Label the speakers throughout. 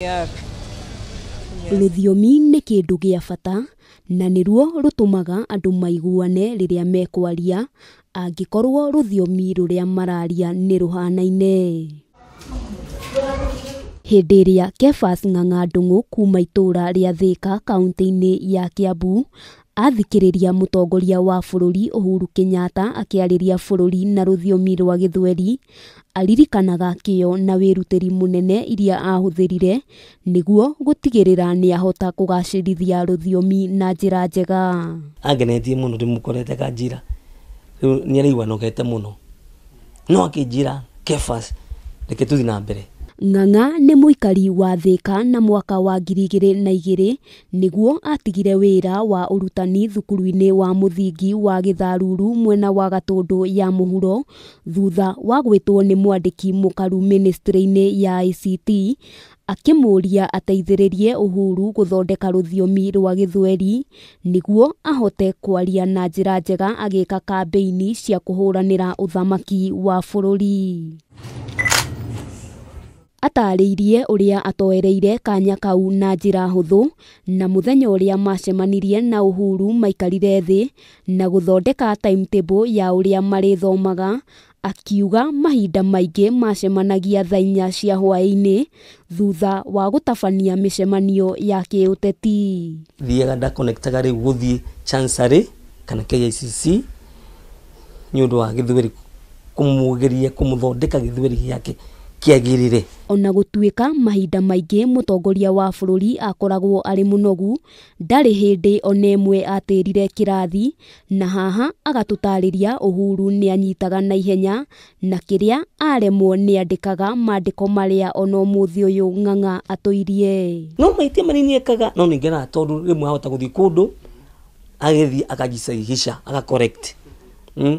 Speaker 1: Yes.
Speaker 2: Rũthiomi nĩ kĩndũ gĩa bata na nĩruo rũtũmaga andũ maiguane rĩrĩa mekwaria angĩkorwo rũthiomi rũrĩa mararia nĩ rũhanaine. Hĩndĩ ĩrĩa Kefas Ng'ang'a Ndung'u kuma itũũra rĩa Thĩka kaũntĩ-inĩ ya Kiambu athikĩrĩria mũtongoria wa bũrũri Uhuru Kenyatta akĩarĩria bũrũri na rũthiomi rwa Gĩthweri, aririkanaga kĩyo na wĩrutĩri mũnene iria ahũthĩrire nĩguo gũtigĩrĩra nĩahota kũgacĩrithia rũthiomi na njĩra njega.
Speaker 3: Angenetie mũno ndĩmũkorete kanjĩra rĩu nĩaraigua anogete mũno, no akĩnjĩra Kefas reke tũthiĩ na mbere.
Speaker 2: Ng'ang'a nĩ mũikari wa Thĩka na mwaka wa 2002 nĩguo atigire wĩra wa ũrutani thukuru-inĩ wa mũthingi wa Gĩtharuru mwena wa Gatũndũ ya mũhuro thutha wa gwĩtwo nĩ mwandĩki mũkaru mĩnĩstrĩ-inĩ ya ICT akĩmũũria ateithĩrĩrie Uhuru gũthondeka rũthiomi rwa Gĩthweri nĩguo ahote kwaria na njĩra njega agĩka kambĩini cia kũhũranĩra ũthamaki wa bũrũri. Atarĩirie ũrĩa atoereire kanya kau na njĩra hũthũ na mũthenya ũrĩa macemanirie na Uhuru maikarire thĩ na gũthondeka timetable ya ũrĩa marĩthomaga, akiuga mahinda maingĩ macemanagia thaa 4 cia hwaĩ-inĩ thutha wa gũtabania mĩcemanio ya kĩũteti.
Speaker 3: Thiaga ndakonektaga rĩu gũthiĩ Chancery kana KICC nĩ ũndũ wa Gĩthweri kũmũgeria kũmũthondeka Gĩthweri gĩake kĩagĩrĩre.
Speaker 2: Ona gũtuĩka mahinda maingĩ mũtongoria wa bũrũri akoragwo arĩ mũnogu, ndarĩ hĩndĩ ona ĩmwe atĩrire kĩrathi, na haha agatũtarĩria Uhuru nĩanyitaga naihenya na kĩrĩa aremwo nĩandĩkaga mandĩko marĩa ona ũmũthĩ ũyũ Ng'ang'a atũirie.
Speaker 3: No mahĩtia manini ekaga no nĩngenaga tondũ rĩmwe ahota gũthiĩ kũndũ agĩthiĩ akajisahihisha aka correct,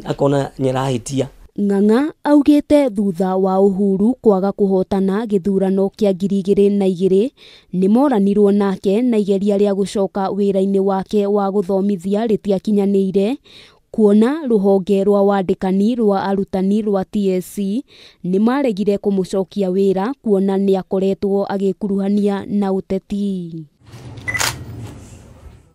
Speaker 3: akona nĩarahĩtia.
Speaker 2: Ng'ang'a augĩte thutha wa Uhuru kwaga kũhotana gĩthurano kĩa 2002 nĩmoranirwo nake na igeria rĩa gũcoka wĩra-inĩ wake wa gũthomithia rĩtiakinyanĩire kuona rũhonge rwa wandĩkani rwa arutani rwa TSC nĩmaregire kũmũcokia wĩra kuona nĩakoretwo agĩkuruhania na ũteti.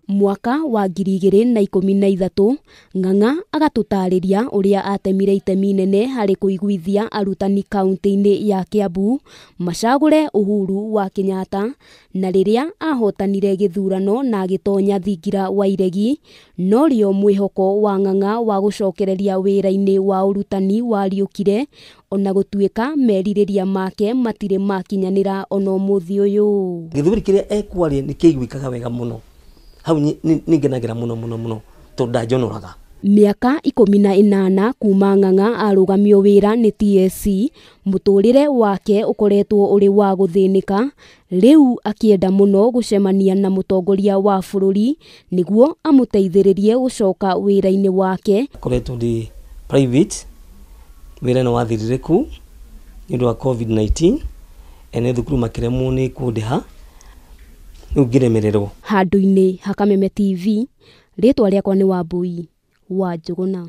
Speaker 2: Mwaka wa 2013 Ng'ang'a agatũtarĩria ũrĩa atemire itemi nene harĩ kũiguithia arutani kaũntĩ-inĩ ya Kiambu macagũre Uhuru wa Kenyatta na rĩrĩa ahotanire gĩthurano na agĩtonya thingira wa iregi norĩo mwĩhoko wa Ng'ang'a wa gũcokereria wĩra-inĩ wa ũrutani wariũkire ona gũtuĩka merirĩria make matirĩ makinyanĩra ona ũmũthĩ ũyũ.
Speaker 3: Gĩthweri kĩrĩa ekwaria nĩ kĩiguĩkaga wega mũno. Hau nĩngenagĩra mũno mũno mũno tondũ ndanjonoraga.
Speaker 2: Mĩaka 18 kuma Ng'ang'a arũgamio wĩra nĩ TSC, mũtũrĩre wake ũkoretwo ũrĩ wa gũthĩnĩka, rĩu akĩenda mũno gũcemania na mũtongoria wa bũrũri nĩguo amũteithĩrĩrie gũcoka wĩra-inĩ wake.
Speaker 3: Koretwo ndĩ private, wĩra nĩ wathirire kũu nĩ ũndũ wa COVID-19, ene thukuru makĩremwo nĩ kũndĩha rĩu ngĩremererwo.
Speaker 2: Handũ-inĩ ha Kameme TV, rĩtwa rĩakwa nĩ Wambui wa Njũgũna.